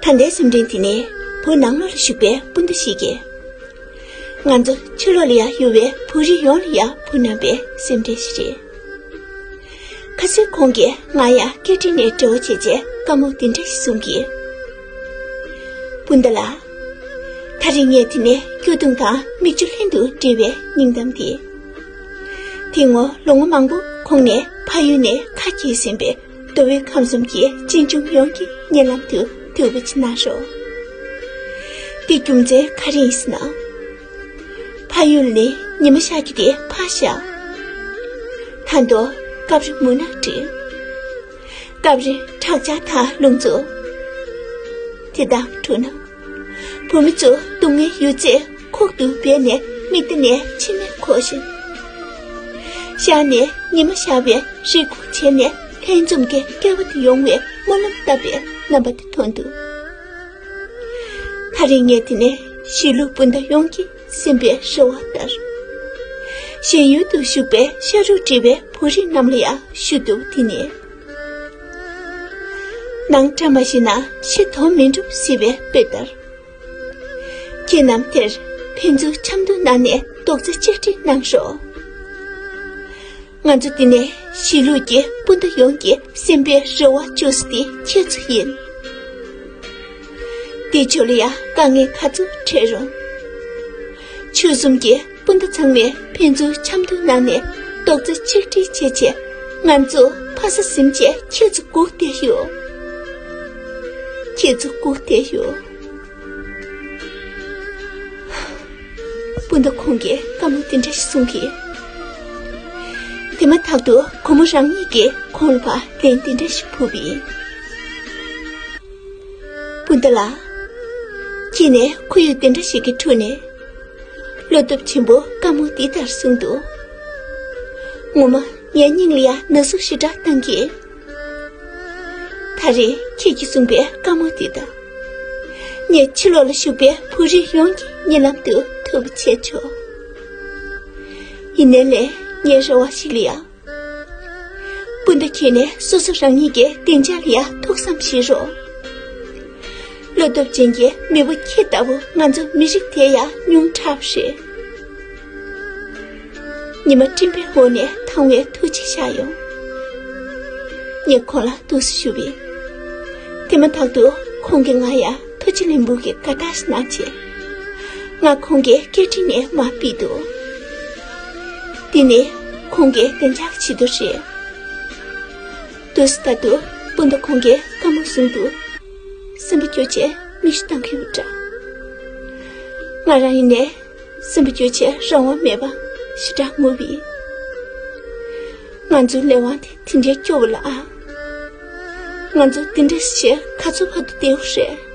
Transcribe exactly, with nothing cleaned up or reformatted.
ད་ལྟའི་སེམས་ཁྲལ་དེ་ནི་བོད་ནང་ལོགས་ལ་བཞུགས་པའི་སྤུན་ཟླ་ཞིག་གིས། ང་ཚོ་ཕྱི་ལོགས་ལ་ཡང་ཡོད་པའི་བོད་རིགས་ཡོངས་ལ་ཡང་ཕུལ་གནང་པའི་སེམས་ཁྲལ་ཞིག་རེད། ཁ་སང་ཁོང་གིས་ང་ཡང་སྐད་འཕྲིན་ནས་འབྲེལ་བ་བྱས་རྗེས་བཀའ་མོལ་འདི་འདྲ་ཞིག་གསུངས་ཀྱིས། སྤུན་ཟླ་ལགས། ད་རེས་ངས་དེ་ནས་སྐྱོ་གདུང་དང་མིག་ཆུ་ལྷན་དུ་འདྲེས་པའི་སྙིང་གཏམ་དེ། དེ་སྔོན་ལོ་ངོ་མང་པོ་གོང་ནས་ཕ་ཡུལ་ནས་ཁ་གྱེས་ཟིན་པའི་མདོ་དབུས་ཁམས་གསུམ་གྱི་གཅེན་གཅུང་ཡོངས་ཀྱི་སྙན་ལམ་དུ་ཐུགས་རྗེ་གནང་རོགས། དེ་རྒྱུ་མཚན་ག་རེ་ཡིན་ཟེར་ན། ཕ་ཡུལ་ནས་ཉི་མ་ཤར་རྒྱུ་དེ་ཕར་བཞག་ད་དུང་སྐབས་རེ་མུན་ནག་འདྲ། སྐབས་རེ་དྲག་ཆར་དང་རླུང་འཚུབ། དེ་དག་འཁྲུགས་ན། བོད་མི་ཚོ་སྡུག་བསྔལ་ཡོད་ཚད་ཁོག་ཏུ་སྦས་ནས་མིག་མཐའ་ནས་མཆི་མས་འཁོར་བཞིན། ཤར་ནས་ཉི་མ་ཤར་བའི་རེ་སྒུག་བྱས་ནས་ལྷན་འཛོམས་ཀྱི་སྐལ་བ་དེ་ཡོང་བའི་སྨོན་ལམ་བཏབ་པའི་རྣམ་པ་དེ་མཐོང་འདུག་ད་རེས་ངས་དེ་ནས་གཞིས་ལུས་སྤུན་ཟླ་ཡོངས་ཀྱི་སེམས་པའི་རེ་བ་ལྟར། གཞན་ཡུལ་དུ་བཞུགས་པའི་ཤ་རུས་འདྲེས་པའི་བོད་རིགས་རྣམས་ལ་ཡང་ཞུ་འདོད་པ་དེ་ནི། ནང་བཀྲ་མ་ཤིས་ན་ཕྱི་དོན་མི་འགྲུབ་ཟེར་བའི་དཔེ་ལྟར། ཁྱེད་རྣམས་དེར་ཕན་ཚུན་འཆམ་མཐུན་གནང་ནས་རྡོག་རྩ་གཅིག་སྒྲིལ་གནང་རོགས། ང་ཚོ་འདི་ནས་གཞིས་ལུས་ཀྱི་སྤུན་ཟླ་ཡོངས་ཀྱི་སེམས་པའི་རེ་བ་བཅོལ་ས་དེ་ཁྱེད་ཚོ་ཡིན། དེའི་ཕྱོགས་ལ་ཡང་དཀའ་ངལ་ག་ཚོད་འཕྲད་རུང་། ཆོལ་གསུམ་གྱི་སྤུན་ཟླ་ཚང་མས་ཕན་ཚུན་འཆམ་མཐུན་གནང་ནས་རྡོག་རྩ་གཅིག་སྒྲིལ་བྱས་བྱས་ང་ཚོ་ཕ་ས་ཟིན་བྱས་ཁྱེད་ཚོ་སྒུག་བསྡད་ཡོད། ཁྱེད་ཚོ་སྒུག་བསྡད་ཡོད། སྤུན་ཟླ་ཁོང་གིས་བཀའ་མོལ་འདི་འདྲ་ཞིག་གསུངས་ཀྱིས། དེ་མ་ཐག་ཏུ་སྒོར་མོ་རང་ཉིད་ཀྱིས་ཁོང་ལ་ཕར་ལན་འདི་འདྲ་ཞིག་ཕུལ་བས། སྤུན་ཟླ་ལགས། ཁྱེད་ནས་ཁོར་ཡུག་འདི་འདྲ་ཞིག་གི་ཁྲོད་ནས། བློ་སྟོབས་ཆེན་པོ་བཀའ་མོལ་འདི་ལྟར་གསུངས་འདུག་ངོ་མ་ངའི་སྙིང་ལ་ཡང་ན་ཟུག་ཞེ་དྲག་བཏང་གིས། ད་རེས་ཁྱེད་ཀྱིས་གསུངས་པའི་བཀའ་མོལ་འདི་དང་། ངས་ཕྱི་ལོགས་ལ་བཞུགས་པའི་བོད་རིགས་ཡོངས་ཀྱི་སྙན་ལམ་དུ་ཐུགས་རྗེ་ཆེ། ཡིན་ནའི་ལས་ངའི་རེ་བ་ཞིག་ལ་ཡང་། སྤུན་ཟླ་ཁྱེད་ནས་སོ་སོ་རང་ཉིད་ཀྱི་བདེ་འཇགས་ལ་ཡང་ཐུགས་བསམ་བཞེས་རོགས། བློ་སྟོབས་ཅན་གྱི་མེས་པོ་ཁྱེད་ལྟ་བུ་ང་ཚོ་མི་རིགས་དེ་ཡང་ཉུང་དྲགས་པ་རེད། ཉི་མ་སྤྲིན་པའི་འོག་ནས་དྭངས་བའི་ཐུགས་རྗེ་ཆེ་ཡོང་། ངས་ཁོང་ལ་ཐུགས་སུ་ཞུ་བས། དེ་མ་ཐག་ཏུ་ཁོང་གིས་ང་ཡང་ཐུགས་རྗེ་ལེགས་འབུལ་གྱི་དགའ་རྟགས་ཤིག་གནང་བྱས། ང་ཁོང་གི་སྐད་འཕྲིན་ནས་མར་ཕུལ་འདུག་དེ་ནི་ཁོང་གི་བདེ་འཇགས་ཆེད་དུ་རེད། དུས་ད་དུ་སྤུན་ཟླ་ཁོང་གིས་བཀའ་མོལ་གསུངས་འདུག་སེམས་པ་སྐྱོ་བྱས་མིག་ཆུ་བཏང་གི་ཡོད་འདྲ། ང་རང་ཡིན་ནའི་སེམས་པ་སྐྱོ་བྱས་རང་དབང་མེད་པ་ཞེ་དྲག་ངུ་བས། ང་ཚོའི་ལས་དབང་དེ་དེ་འདྲའི་སྐྱོ་བོ་ལ་ཨ། ང་ཚོ་དེ་འདྲ་བྱས་ག་ཚོད་བར་དུ་བསྡད་དགོས་རེད།